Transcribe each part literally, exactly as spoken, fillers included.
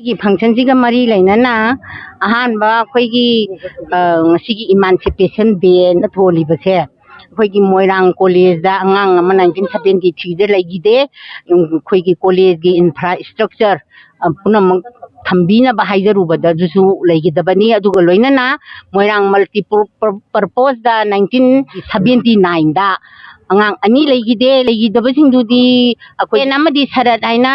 ꯁꯤꯒꯤ ꯐꯪꯁꯟꯁꯤꯒ ꯃꯔꯤ ꯂꯩꯅꯅ ꯑꯍꯥꯟꯕ ꯑꯩꯈꯣꯏꯒꯤ, ꯑ, ꯉꯁꯤꯒꯤ ꯏꯃꯥꯟꯁꯤꯄꯦꯁꯟ ꯗꯦꯅ ꯊꯣꯜꯂꯤꯕꯁꯦ, ꯑꯩꯈꯣꯏꯒꯤ ꯃꯣꯏꯔꯥꯡ ꯀꯣꯂꯦꯖꯇ ꯑꯉꯥꯡ ꯑꯃ ꯅꯥꯏꯟꯇꯤꯟ ꯁꯕꯦꯟꯇꯤ ꯊ꯭ꯔꯤꯗ ꯂꯩꯈꯤꯗꯦ꯫ ꯑꯩꯈꯣꯏꯒꯤ ꯀꯣꯂꯦꯖꯀꯤ ꯏꯟꯐ꯭ꯔꯥ ꯏꯁꯇ꯭ꯔꯛꯆꯔ, ꯑ, ꯄꯨꯝꯅꯃꯛ ꯊꯝꯕꯤꯅꯕ ꯍꯥꯏꯖꯔꯨꯕꯗ ꯑꯗꯨꯁꯨ ꯂꯩꯒꯗꯕꯅꯤ꯫ ꯑꯗꯨꯒ ꯂꯣꯏꯅꯅ ꯃꯣꯏꯔꯥꯡ ꯃꯜꯇꯤ ꯄꯔꯄꯣꯁꯇ ꯅꯥꯏꯟꯇꯤꯟ ꯁꯕꯦꯟꯇꯤ ꯅꯥꯏꯟꯗ ꯑꯉꯥꯡ ꯑꯅꯤ ꯂꯩꯈꯤꯗꯦ꯫ ꯂꯩꯈꯤꯗꯕꯁꯤꯡꯗꯨꯗꯤ ꯑꯩꯈꯣꯏ ꯑꯦꯟ ꯑꯃꯗꯤ ꯁꯔꯠ ꯍꯥꯏꯅ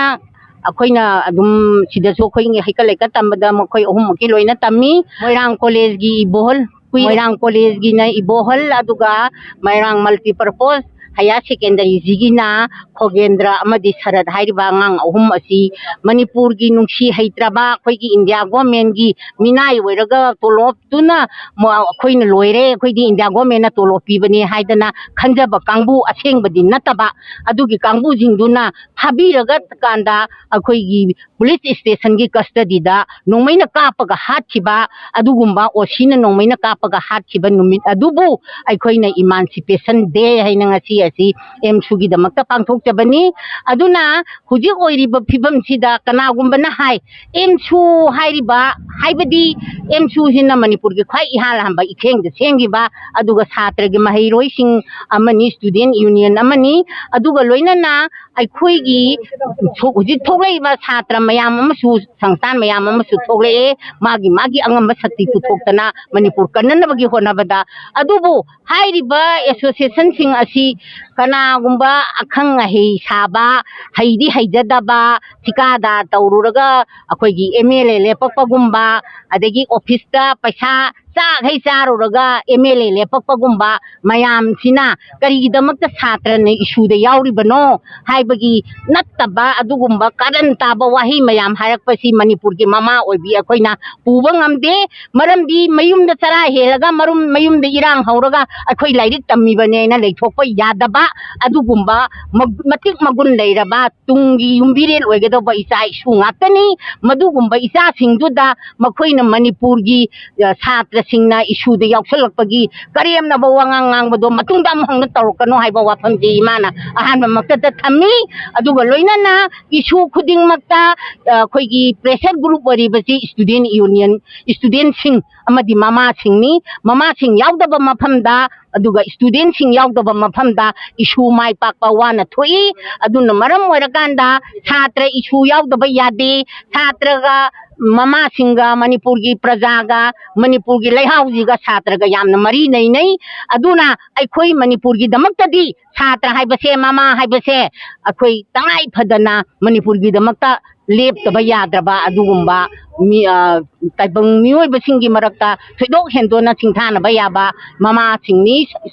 ꯑꯩꯈꯣꯏꯅ ꯑꯗꯨꯝ ꯁꯤꯗꯁꯨ ꯑꯩꯈꯣꯏ ꯍꯩꯀꯠ ꯂꯩꯀꯠ ꯇꯝꯕꯗ ꯃꯈꯣꯏ ꯑꯍꯨꯝꯃꯛꯀꯤ ꯂꯣꯏꯅ ꯇꯝꯃꯤ꯫ ꯃꯣꯏꯔꯥꯡ ꯀꯣꯂꯦꯖꯒꯤ ꯏꯕꯣꯍꯜ, ꯀꯨꯏ-, ꯃꯣꯏꯔꯥꯡ ꯀꯣꯂꯦꯖꯒꯤꯅ ꯏꯕꯣꯍꯜ, ꯑꯗꯨꯒ ꯃꯣꯏꯔꯥꯡ ꯃꯜꯇꯤ ꯄꯔꯄꯣꯁ ꯍꯥꯌꯔ ꯁꯦꯀꯦꯟꯗꯔꯤꯁꯤꯒꯤꯅ ꯈꯣꯒꯦꯟꯗ꯭ꯔ ꯑꯃꯗꯤ ꯁꯔꯠ ꯍꯥꯏꯔꯤꯕ ꯑꯉꯥꯡ ꯑꯍꯨꯝ ꯑꯁꯤ ꯃꯅꯤꯄꯨꯔꯒꯤ ꯅꯨꯡꯁꯤ ꯍꯩꯇ꯭ꯔꯕ ꯑꯩꯈꯣꯏꯒꯤ ꯏꯟꯗꯤꯌꯥ ꯒꯣꯔꯃꯦꯟꯒꯤ ꯃꯤꯅꯥꯏ ꯑꯣꯏꯔꯒ ꯇꯣꯂꯣꯞꯇꯨꯅ ꯃ-, ꯑꯩꯈꯣꯏꯅ ꯂꯣꯏꯔꯦ, ꯑꯩꯈꯣꯏꯗꯤ ꯏꯟꯗꯤꯌꯥ ꯒꯣꯔꯃꯦꯟꯅ ꯇꯣꯂꯣꯞ ꯄꯤꯕꯅꯦ ꯍꯥꯏꯗꯅ ꯈꯟꯖꯕ ꯀꯥꯡꯕꯨ ꯑꯁꯦꯡꯕꯗꯤ ꯅꯠꯇꯕ, ꯑꯗꯨꯒꯤ ꯀꯥꯡꯕꯨꯁꯤꯡꯗꯨꯅ ꯐꯥꯕꯤꯔꯒ ꯀꯥꯟꯗ ꯑꯩꯈꯣꯏꯒꯤ ꯄꯨꯂꯤꯁ ꯏꯁꯇꯦꯁꯟꯒꯤ ꯀꯁꯇꯗꯤꯗ ꯅꯣꯡꯃꯩꯅ ꯀꯥꯞꯄꯒ ꯍꯥꯠꯈꯤꯕ, ꯑꯗꯨꯒꯨꯝꯕ ꯑꯣ ꯁꯤꯅ ꯅꯣꯡꯃꯩꯅ ꯀꯥꯞꯄꯒ ꯍꯥꯠꯈꯤꯕ ꯅꯨꯃꯤꯠ ꯑꯗꯨꯕꯨ ꯑꯩꯈꯣꯏꯅ ꯏꯃꯥꯟꯁꯤꯄꯦꯁꯟ ꯗꯦ ꯍꯥꯏꯅ ꯉꯁꯤ ꯑꯁꯤ ꯑꯦꯝꯁꯨꯒꯤꯗꯃꯛꯇ ꯄꯥꯡꯊꯣꯛꯆꯕꯅꯤ꯫ ꯑꯗꯨꯅ ꯍꯧꯖꯤꯛ ꯑꯣꯏꯔꯤꯕ ꯐꯤꯕꯝꯁꯤꯗ ꯀꯅꯥꯒꯨꯝꯕꯅ ꯍꯥꯏ, ꯑꯦꯝꯁꯨ ꯍꯥꯏꯔꯤꯕ, ꯍꯥꯏꯕꯗꯤ ꯑꯦꯝꯁꯨꯁꯤꯅ ꯃꯅꯤꯄꯨꯔꯒꯤ ꯈ꯭ꯋꯥꯏ ꯏꯍꯥꯟ ꯍꯥꯟꯕ ꯏꯊꯦꯡꯗ ꯁꯦꯝꯈꯤꯕ, ꯑꯗꯨꯒ ꯁꯥꯇ꯭ꯔꯒꯤ ꯃꯍꯩꯔꯣꯏꯁꯤꯡ ꯑꯃꯅꯤ, ꯁ꯭ꯇꯨꯗꯦꯟ ꯌꯨꯅꯤꯌꯟ ꯑꯃꯅꯤ, ꯑꯗꯨꯒ ꯂꯣꯏꯅꯅ ꯑꯩꯈꯣꯏꯒꯤ ꯍꯧꯖꯤꯛ ꯊꯣꯛꯂꯛꯏꯕ ꯁꯥꯇ꯭ꯔ ꯃꯌꯥꯝ ꯑꯃꯁꯨ, ꯁꯪꯁꯊꯥꯟ ꯃꯌꯥꯝ ꯑꯃꯁꯨ ꯊꯣꯛꯂꯛꯑꯦ, ꯃꯥꯒꯤ ꯃꯥꯒꯤ ꯑꯉꯝꯕ ꯁꯛꯇꯤ ꯄꯨꯊꯣꯛꯇꯅ ꯃꯅꯤꯄꯨꯔ ꯀꯟꯅꯅꯕꯒꯤ ꯍꯣꯠꯅꯕꯗ꯫ ꯑꯗꯨꯕꯨ ꯍꯥꯏꯔꯤꯕ ꯑꯦꯁꯣꯁꯤꯌꯦꯁꯟꯁꯤꯡ ꯑꯁꯤ ꯀꯅꯥꯒꯨꯝꯕ ꯑꯈꯪ ꯑꯍꯩ ꯁꯥꯕ, ꯍꯩꯗꯤ ꯍꯩꯖꯗꯕ, ꯊꯤꯀꯥꯗꯥꯔ ꯇꯧꯔꯨꯔꯒ ꯑꯩꯈꯣꯏꯒꯤ ꯑꯦꯝ ꯑꯦꯜ ꯑꯦ ꯂꯦꯞꯄꯛꯄꯒꯨꯝꯕ, ꯑꯗꯒꯤ ꯑꯣꯐꯤꯁꯇ ꯄꯩꯁꯥ ꯆꯥꯈꯩ ꯆꯥꯔꯨꯔꯒ ꯑꯦꯝ ꯑꯦꯜ ꯑꯦ ꯂꯦꯞꯄꯛꯄꯒꯨꯝꯕ ꯃꯌꯥꯝꯁꯤꯅ ꯀꯔꯤꯒꯤꯗꯃꯛꯇ ꯁꯥꯇ꯭ꯔꯅ ꯏꯁꯨꯗ ꯌꯥꯎꯔꯤꯕꯅꯣ ꯍꯥꯏꯕꯒꯤ ꯅꯠꯇꯕ ꯑꯗꯨꯒꯨꯝꯕ ꯀꯥꯔꯟ ꯇꯥꯕ ꯋꯥꯍꯩ ꯃꯌꯥꯝ ꯍꯥꯏꯔꯛꯄꯁꯤ ꯃꯅꯤꯄꯨꯔꯒꯤ ꯃꯃꯥ ꯑꯣꯏꯕꯤ ꯑꯩꯈꯣꯏꯅ ꯄꯨꯕ ꯉꯝꯗꯦ꯫ ꯃꯔꯝꯗꯤ ꯃꯌꯨꯝꯗ ꯆꯔꯥ ꯍꯦꯜꯂꯒ ꯃꯔꯨꯝ-, ꯃꯌꯨꯝꯗ ꯏꯔꯥꯡ ꯍꯧꯔꯒ ꯑꯩꯈꯣꯏ ꯂꯥꯏꯔꯤꯛ ꯇꯝꯃꯤꯕꯅꯦꯅ ꯂꯩꯊꯣꯛꯄ ꯌꯥꯗꯕ ꯑꯗꯨꯒꯨꯝꯕ ꯃ-, ꯃꯇꯤꯛ ꯃꯒꯨꯟ ꯂꯩꯔꯕ ꯇꯨꯡꯒꯤ ꯌꯨꯝꯕꯤꯔꯦꯜ ꯑꯣꯏꯒꯗꯧꯕ ꯏꯆꯥ ꯏꯁꯨ ꯉꯥꯛꯇꯅꯤ꯫ ꯃꯗꯨꯒꯨꯝꯕ ꯏꯆꯥꯁꯤꯡꯗꯨꯗ ꯃꯈꯣꯏꯅ ꯃꯅꯤꯄꯨꯔꯒꯤ, ꯑ, ꯁꯥꯇ꯭ꯔ ꯁꯤꯡꯅ ꯏꯁꯨꯗ ꯌꯥꯎꯁꯜꯂꯛꯄꯒꯤ ꯀꯔꯦꯝꯅꯕ ꯋꯥꯉꯥꯡ ꯉꯥꯡꯕꯗꯣ ꯃꯇꯨꯡꯗ ꯑꯃꯨꯛ ꯍꯟꯅ ꯇꯧꯔꯛꯀꯅꯨ ꯍꯥꯏꯕ ꯋꯥꯐꯝꯁꯤ ꯏꯃꯥꯅ ꯑꯍꯥꯟꯕꯃꯛꯇꯗ ꯊꯝꯃꯤ꯫ ꯑꯗꯨꯒ ꯂꯣꯏꯅꯅ ꯏꯁꯨ ꯈꯨꯗꯤꯡꯃꯛꯇ, ꯑ, ꯑꯩꯈꯣꯏꯒꯤ pressure group ꯑꯣꯏꯔꯤꯕꯁꯤ student union, studentꯁꯤꯡ ꯑꯃꯗꯤ ꯃꯃꯥꯁꯤꯡꯅꯤ꯫ ꯃꯃꯥꯁꯤꯡ ꯌꯥꯎꯗꯕ ꯃꯐꯝꯗ, ꯑꯗꯨꯒ studentꯁꯤꯡ ꯌꯥꯎꯗꯕ ꯃꯐꯝꯗ ꯏꯁꯨ ꯃꯥꯏ ꯄꯥꯛꯄ ꯋꯥꯅ ꯊꯣꯛꯏ꯫ ꯑꯗꯨꯅ ꯃꯔꯝ ꯑꯣꯏꯔꯀꯥꯟꯗ ꯁꯥꯇ꯭ꯔ ꯏꯁꯨ ꯌꯥꯎꯗꯕ ꯌꯥꯗꯦ꯫ ꯁꯥꯇ꯭ꯔꯒ ꯃꯃꯥꯁꯤꯡꯒ ꯃꯅꯤꯄꯨꯔꯒꯤ ꯄ꯭ꯔꯖꯥꯒ ꯃꯅꯤꯄꯨꯔꯒꯤ ꯂꯩꯍꯥꯎꯁꯤꯒ ꯁꯥꯇ꯭ꯔꯒ ꯌꯥꯝꯅ ꯃꯔꯤ ꯂꯩꯅꯩ꯫ ꯑꯗꯨꯅ ꯑꯩꯈꯣꯏ ꯃꯅꯤꯄꯨꯔꯒꯤꯗꯃꯛꯇꯗꯤ ꯁꯥꯇ꯭ꯔ ꯍꯥꯏꯕꯁꯦ, ꯃꯃꯥ ꯍꯥꯏꯕꯁꯦ ꯑꯩꯈꯣꯏ ꯇꯉꯥꯏ ꯐꯗꯅ ꯃꯅꯤꯄꯨꯔꯒꯤꯗꯃꯛꯇ ꯂꯦꯞꯇꯕ ꯌꯥꯗ꯭ꯔꯕ ꯑꯗꯨꯒꯨꯝꯕ ꯃꯤ, ꯑ, ꯇꯥꯏꯕꯪ ꯃꯤꯑꯣꯏꯕꯁꯤꯡꯒꯤ ꯃꯔꯛꯇ ꯊꯣꯏꯗꯣꯛ ꯍꯦꯟꯗꯣꯛꯅ ꯁꯤꯡꯊꯥꯅꯕ ꯌꯥꯕ ꯃꯃꯥꯁꯤꯡꯅꯤ,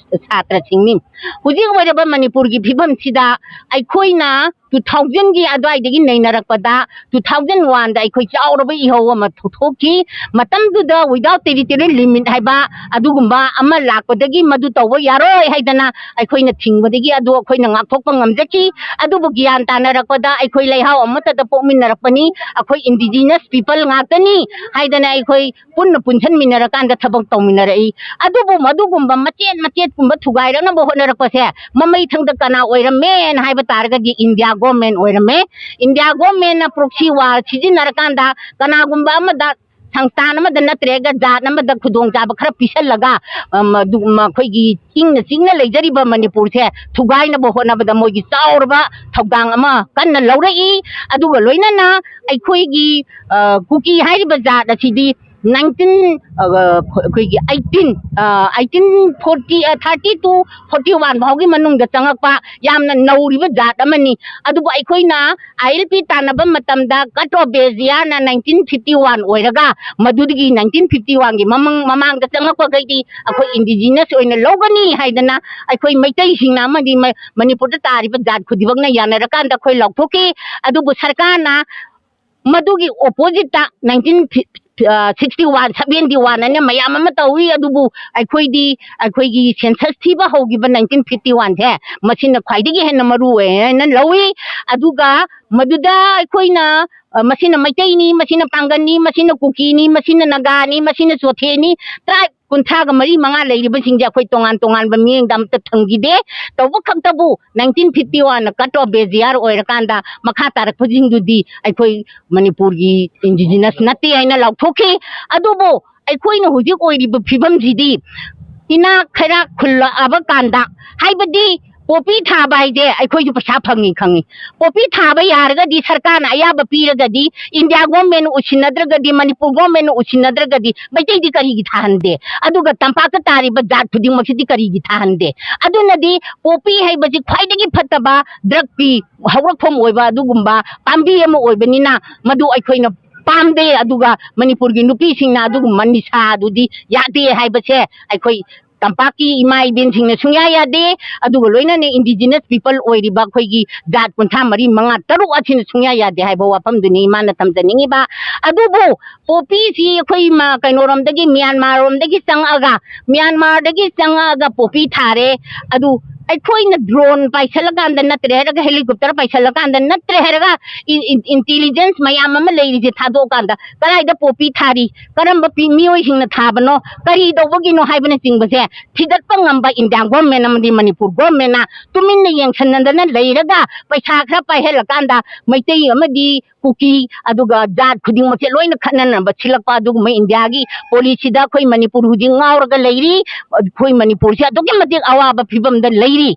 ꯁꯥꯇ꯭ꯔꯁꯤꯡꯅꯤ꯫ ꯍꯧꯖꯤꯛ ꯑꯣꯏꯔꯕ ꯃꯅꯤꯄꯨꯔꯒꯤ ꯐꯤꯕꯝꯁꯤꯗ ꯑꯩꯈꯣꯏꯅ two thousandꯒꯤ ꯑꯗꯨꯋꯥꯏꯗꯒꯤ ꯅꯩꯅꯔꯛꯄꯗ two thousand oneꯗ ꯑꯩꯈꯣꯏ ꯆꯥꯎꯔꯕ ꯏꯍꯧ ꯑꯃ ꯊꯣꯛꯈꯤ꯫ ꯃꯇꯝꯗꯨꯗ without territorial limit ꯍꯥꯏꯕ ꯑꯗꯨꯒꯨꯝꯕ ꯑꯃ ꯂꯥꯛꯄꯗꯒꯤ ꯃꯗꯨ ꯇꯧꯕ ꯌꯥꯔꯣꯏ ꯍꯥꯏꯗꯅ ꯑꯩꯈꯣꯏꯅ ꯊꯤꯡꯕꯗꯒꯤ ꯑꯗꯨ ꯑꯩꯈꯣꯏꯅ ꯉꯥꯛꯊꯣꯛꯄ ꯉꯝꯖꯈꯤ꯫ ꯑꯗꯨꯕꯨ ꯒ꯭ꯌꯥꯟ ꯇꯥꯅꯔꯛꯄꯗ ꯑꯩꯈꯣꯏ ꯂꯩꯍꯥꯎ ꯑꯃꯠꯇꯗ ꯄꯣꯛꯃꯤꯟꯅꯔꯛꯄꯅꯤ, ꯑꯩꯈꯣꯏ indigenous people ꯉꯥꯛꯇꯅꯤ ꯍꯥꯏꯗꯅ ꯑꯩꯈꯣꯏ ꯄꯨꯟꯅ ꯄꯨꯟꯁꯟꯃꯤꯟꯅꯔꯀꯥꯟꯗ ꯊꯕꯛ ꯇꯧꯃꯤꯟꯅꯔꯛꯏ꯫ ꯑꯗꯨꯕꯨ ꯃꯗꯨꯒꯨꯝꯕ ꯃꯆꯦꯠ ꯃꯆꯦꯠꯀꯨꯝꯕ ꯊꯨꯒꯥꯏꯔꯛꯅꯕ ꯍꯣꯠꯅꯔꯛꯄꯁꯦ ꯃꯃꯩ ꯊꯪꯗ ꯀꯅꯥ ꯑꯣꯏꯔꯝꯃꯦꯅ ꯍꯥꯏꯕ ꯇꯥꯔꯒꯗꯤ India government ꯑꯣꯏꯔꯝꯃꯦ꯫ India governmentꯅ proxy war ꯁꯤꯖꯤꯟꯅꯔꯀꯥꯟꯗ ꯀꯅꯥꯒꯨꯝꯕ ꯑꯃꯗ, ꯁꯪꯁꯊꯥꯟ ꯑꯃꯗ ꯅꯠꯇ꯭ꯔꯒ ꯖꯥꯠ ꯑꯃꯗ ꯈꯨꯗꯣꯡꯆꯥꯕ ꯈꯔ ꯄꯤꯁꯜꯂꯒ, ꯑ, ꯃꯗꯨ, ꯃꯈꯣꯏꯒꯤ ꯏꯪꯅ ꯆꯤꯛꯅ ꯂꯩꯖꯔꯤꯕ ꯃꯅꯤꯄꯨꯔꯁꯦ ꯊꯨꯒꯥꯏꯅꯕ ꯍꯣꯠꯅꯕꯗ ꯃꯣꯏꯒꯤ ꯆꯥꯎꯔꯕ ꯊꯧꯗꯥꯡ ꯑꯃ ꯀꯟꯅ ꯂꯧꯔꯛꯏ꯫ ꯑꯗꯨꯒ ꯂꯣꯏꯅꯅ ꯑꯩꯈꯣꯏꯒꯤ, ꯑ, ꯀꯨꯀꯤ ꯍꯥꯏꯔꯤꯕ ꯖꯥꯠ ꯑꯁꯤꯗꯤ nineteen, ꯑ, ꯑꯩꯈꯣꯏꯒꯤ eighteen, ꯑ, eighteen forty, ꯑ, thirty to forty one ꯐꯥꯎꯒꯤ ꯃꯅꯨꯡꯗ ꯆꯪꯉꯛꯄ ꯌꯥꯝꯅ ꯅꯧꯔꯤꯕ ꯖꯥꯠ ꯑꯃꯅꯤ꯫ ꯑꯗꯨꯕꯨ ꯑꯩꯈꯣꯏꯅ ILP ꯇꯥꯟꯅꯕ ꯃꯇꯝꯗ cut off base yearꯅ nineteen fifty one ꯑꯣꯏꯔꯒ, ꯃꯗꯨꯗꯒꯤ nineteen fifty oneꯒꯤ ꯃꯃꯥꯡ, ꯃꯃꯥꯡꯗ ꯆꯪꯉꯛꯄꯈꯩꯗꯤ ꯑꯩꯈꯣꯏ indigenous ꯑꯣꯏꯅ ꯂꯧꯒꯅꯤ ꯍꯥꯏꯗꯅ ꯑꯩꯈꯣꯏ ꯃꯩꯇꯩꯁꯤꯡꯅ ꯑꯃꯗꯤ ꯃ-, ꯃꯅꯤꯄꯨꯔꯗ ꯇꯥꯔꯤꯕ ꯖꯥꯠ ꯈꯨꯗꯤꯡꯃꯛꯅ ꯌꯥꯅꯔꯀꯥꯟꯗ ꯑꯩꯈꯣꯏ ꯂꯥꯎꯊꯣꯛꯈꯤ꯫ ꯑꯗꯨꯕꯨ ꯁꯔꯀꯥꯔꯅ ꯃꯗꯨꯒꯤ oppositeꯇ nineteen sixty one, seventy one ꯍꯥꯏꯅ ꯃꯌꯥꯝ ꯑꯃ ꯇꯧꯏ꯫ ꯑꯗꯨꯕꯨ ꯑꯩꯈꯣꯏꯗꯤ ꯑꯩꯈꯣꯏꯒꯤ ꯁꯦꯟꯁꯁ ꯊꯤꯕ ꯍꯧꯈꯤꯕ ꯅꯥꯏꯟꯇꯤꯟ ꯐꯤꯐꯇꯤ ꯋꯥꯟꯁꯦ, ꯃꯁꯤꯅ ꯈ꯭ꯋꯥꯏꯗꯒꯤ ꯍꯦꯟꯅ ꯃꯔꯨ ꯑꯣꯏ ꯍꯥꯏꯅ ꯂꯧꯏ꯫ ꯑꯗꯨꯒ ꯃꯗꯨꯗ ꯑꯩꯈꯣꯏꯅ, ꯑ, ꯃꯁꯤꯅ ꯃꯩꯇꯩꯅꯤ, ꯃꯁꯤꯅ ꯄꯥꯡꯒꯜꯅꯤ, ꯃꯁꯤꯅ ꯀꯨꯀꯤꯅꯤ, ꯃꯁꯤꯅ ꯅꯥꯒꯥꯅꯤ, ꯃꯁꯤꯅ ꯆꯣꯊꯦꯅꯤ, ꯇ꯭ꯔꯥꯏꯕ ꯀꯨꯟꯊ꯭ꯔꯥꯒ ꯃꯔꯤ ꯃꯉꯥ ꯂꯩꯔꯤꯕꯁꯤꯡꯁꯦ ꯑꯩꯈꯣꯏ ꯇꯣꯉꯥꯟ ꯇꯣꯉꯥꯟꯕ ꯃꯤꯠꯌꯦꯡꯗ ꯑꯝꯇ ꯊꯝꯈꯤꯗꯦ꯫ ꯇꯧꯕ ꯈꯛꯇꯕꯨ ꯅꯥꯏꯟꯇꯤꯟ ꯐꯤꯐꯇꯤ ꯋꯥꯟꯅ ꯀꯠ ꯑꯣꯐ ꯕꯦꯖꯤꯌꯥꯔ ꯑꯣꯏꯔꯀꯥꯟꯗ ꯃꯈꯥ ꯇꯥꯔꯛꯄꯁꯤꯡꯗꯨꯗꯤ ꯑꯩꯈꯣꯏ ꯃꯅꯤꯄꯨꯔꯒꯤ ꯏꯟꯗꯤꯖꯤꯅꯁ ꯅꯠꯇꯦ ꯍꯥꯏꯅ ꯂꯥꯎꯊꯣꯛꯈꯤ꯫ ꯑꯗꯨꯕꯨ ꯑꯩꯈꯣꯏꯅ ꯍꯧꯖꯤꯛ ꯑꯣꯏꯔꯤꯕ ꯐꯤꯕꯝꯁꯤꯗꯤ ꯏꯅꯥꯛ ꯈꯩꯔꯥꯛ ꯈꯨꯜꯂꯛꯑꯕ ꯀꯥꯟꯗ, ꯍꯥꯏꯕꯗꯤ ꯄꯣꯄꯤ ꯊꯥꯕ ꯍꯥꯏꯁꯦ ꯑꯩꯈꯣꯏꯁꯨ ꯄꯩꯁꯥ ꯐꯪꯉꯤ ꯈꯪꯉꯤ꯫ ꯄꯣꯄꯤ ꯊꯥꯕ ꯌꯥꯔꯒꯗꯤ, ꯁꯔꯀꯥꯔꯅ ꯑꯌꯥꯕ ꯄꯤꯔꯒꯗꯤ, ꯏꯟꯗꯤꯌꯥ ꯒꯣꯔꯃꯦꯟꯅ ꯎꯁꯤꯟꯅꯗ꯭ꯔꯒꯗꯤ, ꯃꯅꯤꯄꯨꯔ ꯒꯣꯔꯃꯦꯟꯅ ꯎꯁꯤꯟꯅꯗ꯭ꯔꯒꯗꯤ ꯃꯩꯇꯩꯗꯤ ꯀꯔꯤꯒꯤ ꯊꯥꯍꯟꯗꯦ? ꯑꯗꯨꯒ ꯇꯝꯄꯥꯛꯇ ꯇꯥꯔꯤꯕ ꯖꯥꯠ ꯈꯨꯗꯤꯡꯃꯛꯁꯤꯗꯤ ꯀꯔꯤꯒꯤ ꯊꯥꯍꯟꯗꯦ? ꯑꯗꯨꯅꯗꯤ ꯄꯣꯄꯤ ꯍꯥꯏꯕꯁꯤ ꯈ꯭ꯋꯥꯏꯗꯒꯤ ꯐꯠꯇꯕ ꯗ꯭ꯔꯒꯀꯤ ꯍꯧꯔꯛꯐꯝ ꯑꯣꯏꯕ ꯑꯗꯨꯒꯨꯝꯕ ꯄꯥꯝꯕꯤ ꯑꯃ ꯑꯣꯏꯕꯅꯤꯅ ꯃꯗꯨ ꯑꯩꯈꯣꯏꯅ ꯄꯥꯝꯗꯦ꯫ ꯑꯗꯨꯒ ꯃꯅꯤꯄꯨꯔꯒꯤ ꯅꯨꯄꯤꯁꯤꯡꯅ ꯑꯗꯨꯒꯨꯝꯕ ꯅꯤꯁꯥꯗꯨꯗꯤ ꯌꯥꯗꯦ ꯍꯥꯏꯕꯁꯦ ꯑꯩꯈꯣꯏ ꯇꯝꯄꯥꯛꯀꯤ ꯏꯃꯥ ꯏꯕꯦꯟꯁꯤꯡꯅ ꯁꯨꯡꯌꯥ ꯌꯥꯗꯦ꯫ ꯑꯗꯨꯒ ꯂꯣꯏꯅꯅ ꯏꯟꯗꯤꯖꯤꯅꯁ ꯄꯤꯄꯜ ꯑꯣꯏꯔꯤꯕ ꯑꯩꯈꯣꯏꯒꯤ ꯖꯥꯠ ꯀꯨꯟꯊ꯭ꯔꯥ ꯃꯔꯤ, ꯃꯉꯥ, ꯇꯔꯨꯛ ꯑꯁꯤꯅ ꯁꯨꯡꯌꯥ ꯌꯥꯗꯦ ꯍꯥꯏꯕ ꯋꯥꯐꯝꯗꯨꯅꯤ ꯏꯃꯥꯅ ꯊꯝꯖꯅꯤꯡꯉꯤꯕ꯫ ꯑꯗꯨꯕꯨ ꯄꯣꯄꯤꯁꯤ ꯑꯩꯈꯣꯏ ꯃ-, ꯀꯩꯅꯣꯔꯣꯝꯗꯒꯤ, ꯃ꯭ꯌꯥꯟꯃꯥꯔꯔꯣꯝꯗꯒꯤ ꯆꯪꯉꯛꯑꯒ, ꯃ꯭ꯌꯥꯟꯃꯥꯔꯗꯒꯤ ꯆꯪꯉꯛꯑꯒ ꯄꯣꯄꯤ ꯊꯥꯔꯦ꯫ ꯑꯗꯨ ꯑꯩꯈꯣꯏꯅ ꯗ꯭ꯔꯣꯟ ꯄꯥꯏꯁꯜꯂꯀꯥꯟꯗ ꯅꯠꯇ꯭ꯔꯦ ꯍꯥꯏꯔꯒ, ꯍꯦꯂꯤꯀꯣꯞꯇꯔ ꯄꯥꯏꯁꯜꯂꯀꯥꯟꯗ ꯅꯠꯇ꯭ꯔꯦ ꯍꯥꯏꯔꯒ, ꯏ-, ꯏ-, ꯏꯟꯇꯤꯂꯤꯖꯦꯟꯁ ꯃꯌꯥꯝ ꯑꯃ ꯂꯩꯔꯤꯁꯦ ꯊꯥꯗꯣꯛꯑꯀꯥꯟꯗ ꯀꯗꯥꯏꯗ ꯄꯣꯄꯤ ꯊꯥꯔꯤ, ꯀꯔꯝꯕ ꯄꯤ-, ꯃꯤꯑꯣꯏꯁꯤꯡꯅ ꯊꯥꯕꯅꯣ, ꯀꯔꯤ ꯇꯧꯕꯒꯤꯅꯣ ꯍꯥꯏꯕꯅꯆꯤꯡꯕꯁꯦ ꯊꯤꯒꯠꯄ ꯉꯝꯕ ꯏꯟꯗꯤꯌꯥ ꯒꯣꯔꯃꯦꯟ ꯑꯃꯗꯤ ꯃꯅꯤꯄꯨꯔ ꯒꯣꯔꯃꯦꯟꯅ ꯇꯨꯃꯤꯟꯅ ꯌꯦꯡꯁꯤꯟꯅꯗꯅ ꯂꯩꯔꯒ, ꯄꯩꯁꯥ ꯈꯔ ꯄꯥꯏꯍꯜꯂꯀꯥꯟꯗ ꯃꯩꯇꯩ ꯑꯃꯗꯤ ꯀꯨꯀꯤ, ꯑꯗꯨꯒ ꯖꯥꯠ ꯈꯨꯗꯤꯡꯃꯛꯁꯦ ꯂꯣꯏꯅ ꯈꯠꯅꯅꯕ ꯁꯤꯜꯂꯛꯄ ꯑꯗꯨꯒꯨꯝꯕ ꯏꯟꯗꯤꯌꯥꯒꯤ ꯄꯣꯂꯤꯁꯤꯗ ꯑꯩꯈꯣꯏ ꯃꯅꯤꯄꯨꯔ ꯍꯧꯖꯤꯛ ꯉꯥꯎꯔꯒ ꯂꯩꯔꯤ꯫ ꯑꯩꯈꯣꯏ ꯃꯅꯤꯄꯨꯔꯁꯦ ꯑꯗꯨꯛꯀꯤ ꯃꯇꯤꯛ ꯑꯋꯥꯕ ꯐꯤꯕꯝꯗ ꯂꯩꯔꯤ꯫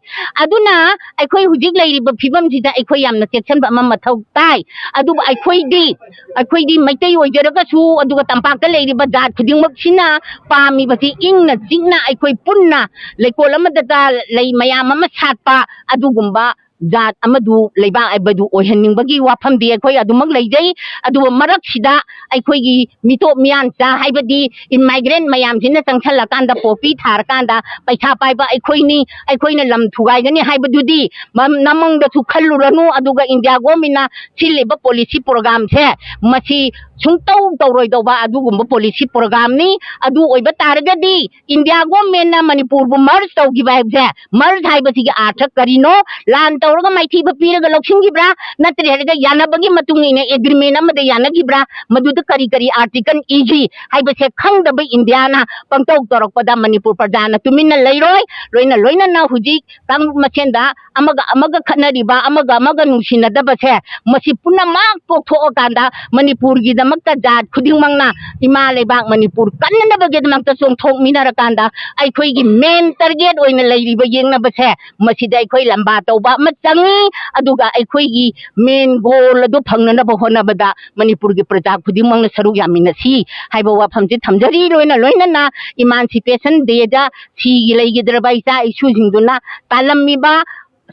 ꯑꯗꯨꯅ ꯑꯩꯈꯣꯏ ꯍꯧꯖꯤꯛ ꯂꯩꯔꯤꯕ ꯐꯤꯕꯝꯁꯤꯗ ꯑꯩꯈꯣꯏ ꯌꯥꯝꯅ ꯆꯦꯛꯁꯤꯟꯕ ꯑꯃ ꯃꯊꯧ ꯇꯥꯏ꯫ ꯑꯗꯨꯕꯨ ꯑꯩꯈꯣꯏꯗꯤ, ꯑꯩꯈꯣꯏꯗꯤ ꯃꯩꯇꯩ ꯑꯣꯏꯖꯔꯒꯁꯨ, ꯑꯗꯨꯒ ꯇꯝꯄꯥꯛꯇ ꯂꯩꯔꯤꯕ ꯖꯥꯠ ꯈꯨꯗꯤꯡꯃꯛꯁꯤꯅ ꯄꯥꯝꯃꯤꯕꯁꯤ ꯏꯪꯅ ꯆꯤꯛꯅ ꯑꯩꯈꯣꯏ ꯄꯨꯟꯅ ꯂꯩꯀꯣꯜ ꯑꯃꯗꯇ ꯂꯩ ꯃꯌꯥꯝ ꯑꯃ ꯁꯥꯠꯄ ꯑꯗꯨꯒꯨꯝꯕ ꯖꯥꯠ ꯑꯃꯗꯨ, ꯂꯩꯕꯥꯛ ꯍꯥꯏꯕꯗꯨ ꯑꯣꯏꯍꯟꯅꯤꯡꯕꯒꯤ ꯋꯥꯐꯝꯗꯤ ꯑꯩꯈꯣꯏ ꯑꯗꯨꯃꯛ ꯂꯩꯖꯩ꯫ ꯑꯗꯨꯕꯨ ꯃꯔꯛꯁꯤꯗ ꯑꯩꯈꯣꯏꯒꯤ ꯃꯤꯇꯣꯞ ꯃꯤꯌꯥꯟꯆꯥ, ꯍꯥꯏꯕꯗꯤ immigrant ꯃꯌꯥꯝꯁꯤꯅ ꯆꯪꯁꯜꯂꯀꯥꯟꯗ, ꯄꯣꯄꯤ ꯊꯥꯔꯀꯥꯟꯗ ꯄꯩꯁꯥ ꯄꯥꯏꯕ ꯑꯩꯈꯣꯏꯅꯤ, ꯑꯩꯈꯣꯏꯅ ꯂꯝ ꯊꯨꯒꯥꯏꯒꯅꯤ ꯍꯥꯏꯕꯗꯨꯗꯤ ꯃ-, ꯅꯃꯪꯗꯁꯨ ꯈꯜꯂꯨꯔꯅꯨ꯫ ꯑꯗꯨꯒ ꯏꯟꯗꯤꯌꯥ ꯒꯣꯔꯃꯦꯟꯅ ꯁꯤꯜꯂꯤꯕ ꯄꯣꯂꯤꯁꯤ ꯄ꯭ꯔꯣꯒ꯭ꯔꯥꯝꯁꯦ, ꯃꯁꯤ ꯁꯨꯡꯇꯧ ꯇꯧꯔꯣꯏꯗꯧꯕ ꯑꯗꯨꯒꯨꯝꯕ ꯄꯣꯂꯤꯁꯤ ꯄ꯭ꯔꯣꯒ꯭ꯔꯥꯝꯅꯤ꯫ ꯑꯗꯨ ꯑꯣꯏꯕ ꯇꯥꯔꯒꯗꯤ ꯏꯟꯗꯤꯌꯥ ꯒꯣꯔꯃꯦꯟꯅ ꯃꯅꯤꯄꯨꯔꯕꯨ ꯃꯔꯖ ꯇꯧꯈꯤꯕ ꯍꯥꯏꯕꯁꯦ, ꯃꯔꯖ ꯍꯥꯏꯕꯁꯤꯒꯤ ꯑꯥꯔꯊ ꯀꯔꯤꯅꯣ? ꯂꯥꯟ ꯇꯧꯔꯒ ꯃꯥꯏꯊꯤꯕ ꯄꯤꯔꯒ ꯂꯧꯁꯤꯟꯈꯤꯕ꯭ꯔꯥ? ꯅꯠꯇ꯭ꯔꯒ ꯌꯥꯅꯕꯒꯤ ꯃꯇꯨꯡ ꯏꯟꯅ ꯑꯦꯒ꯭ꯔꯤꯃꯦꯟ ꯑꯃꯗ ꯌꯥꯅꯈꯤꯕ꯭ꯔꯥ? ꯃꯗꯨꯗ ꯀꯔꯤ ꯀꯔꯤ ꯑꯥꯔꯇꯤꯀꯜ ꯏꯈꯤ ꯍꯥꯏꯕꯁꯦ ꯈꯪꯗꯕ ꯏꯟꯗꯤꯌꯥꯅ ꯄꯪꯇꯧ ꯇꯧꯔꯛꯄꯗ ꯃꯅꯤꯄꯨꯔ ꯄ꯭ꯔꯖꯥꯅ ꯇꯨꯃꯤꯟꯅ ꯂꯩꯔꯣꯏ꯫ ꯂꯣꯏꯅ ꯂꯣꯏꯅꯅ ꯍꯧꯖꯤꯛ ꯀꯥꯡꯂꯨꯞ ꯃꯁꯦꯟꯗ ꯑꯃꯒ ꯑꯃꯒ ꯈꯠꯅꯔꯤꯕ, ꯑꯃꯒ ꯑꯃꯒ ꯅꯨꯡꯁꯤꯅꯗꯕꯁꯦ, ꯃꯁꯤ ꯄꯨꯝꯅꯃꯛ ꯇꯣꯛꯊꯣꯛꯑꯀꯥꯟꯗ ꯃꯅꯤꯄꯨꯔꯒꯤꯗꯃꯛꯇ ꯖꯥꯠ ꯈꯨꯗꯤꯡꯃꯛꯅ ꯏꯃꯥ ꯂꯩꯕꯥꯛ ꯃꯅꯤꯄꯨꯔ ꯀꯟꯅꯅꯕꯒꯤꯗꯃꯛꯇ ꯆꯣꯡꯊꯣꯛꯃꯤꯟꯅꯔꯀꯥꯟꯗ ꯑꯩꯈꯣꯏꯒꯤ ꯃꯦꯟ ꯇꯥꯔꯒꯦꯠ ꯑꯣꯏꯅ ꯂꯩꯔꯤꯕ ꯌꯦꯛꯅꯕꯁꯦ, ꯃꯁꯤꯗ ꯑꯩꯈꯣꯏ ꯂꯝꯕꯥ ꯇꯧꯕ ꯑꯃ ꯆꯪꯉꯤ꯫ ꯑꯗꯨꯒ ꯑꯩꯈꯣꯏꯒꯤ ꯃꯦꯟ ꯒꯣꯜ ꯑꯗꯨ ꯐꯪꯅꯅꯕ ꯍꯣꯠꯅꯕꯗ ꯃꯅꯤꯄꯨꯔꯒꯤ ꯄ꯭ꯔꯖꯥ ꯈꯨꯗꯤꯡꯃꯛꯅ ꯁꯔꯨꯛ ꯌꯥꯃꯤꯟꯅꯁꯤ ꯍꯥꯏꯕ ꯋꯥꯐꯝꯁꯤ ꯊꯝꯖꯔꯤ꯫ ꯂꯣꯏꯅ ꯂꯣꯏꯅꯅ ꯏꯃꯥꯟꯁꯤꯄꯦꯁꯟ ꯗꯦꯗ ꯁꯤꯒꯤ ꯂꯩꯈꯤꯗ꯭ꯔꯕ ꯏꯆꯥ ꯏꯁꯨꯁꯤꯡꯗꯨꯅ ꯇꯥꯜꯂꯝꯃꯤꯕ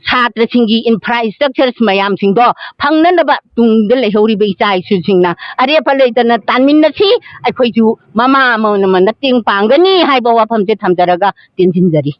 ꯁꯥꯇ꯭ꯔꯁꯤꯡꯒꯤ ꯏꯟꯐ꯭ꯔꯥ ꯏꯁꯇ꯭ꯔꯛꯆꯔꯁ ꯃꯌꯥꯝꯁꯤꯡꯗꯣ ꯐꯪꯅꯅꯕ ꯇꯨꯡꯗ ꯂꯩꯍꯧꯔꯤꯕ ꯏꯆꯥ ꯏꯁꯨꯁꯤꯡꯅ ꯑꯔꯦꯞꯄ ꯂꯩꯇꯅ ꯇꯥꯟꯃꯤꯟꯅꯁꯤ꯫ ꯑꯩꯈꯣꯏꯁꯨ ꯃꯃꯥ ꯑꯃ ꯑꯣꯏꯅ ꯃꯇꯦꯡ ꯄꯥꯡꯒꯅꯤ ꯍꯥꯏꯕ ꯋꯥꯐꯝꯁꯦ ꯊꯝꯖꯔꯒ ꯇꯦꯟꯁꯤꯟꯖꯔꯤ꯫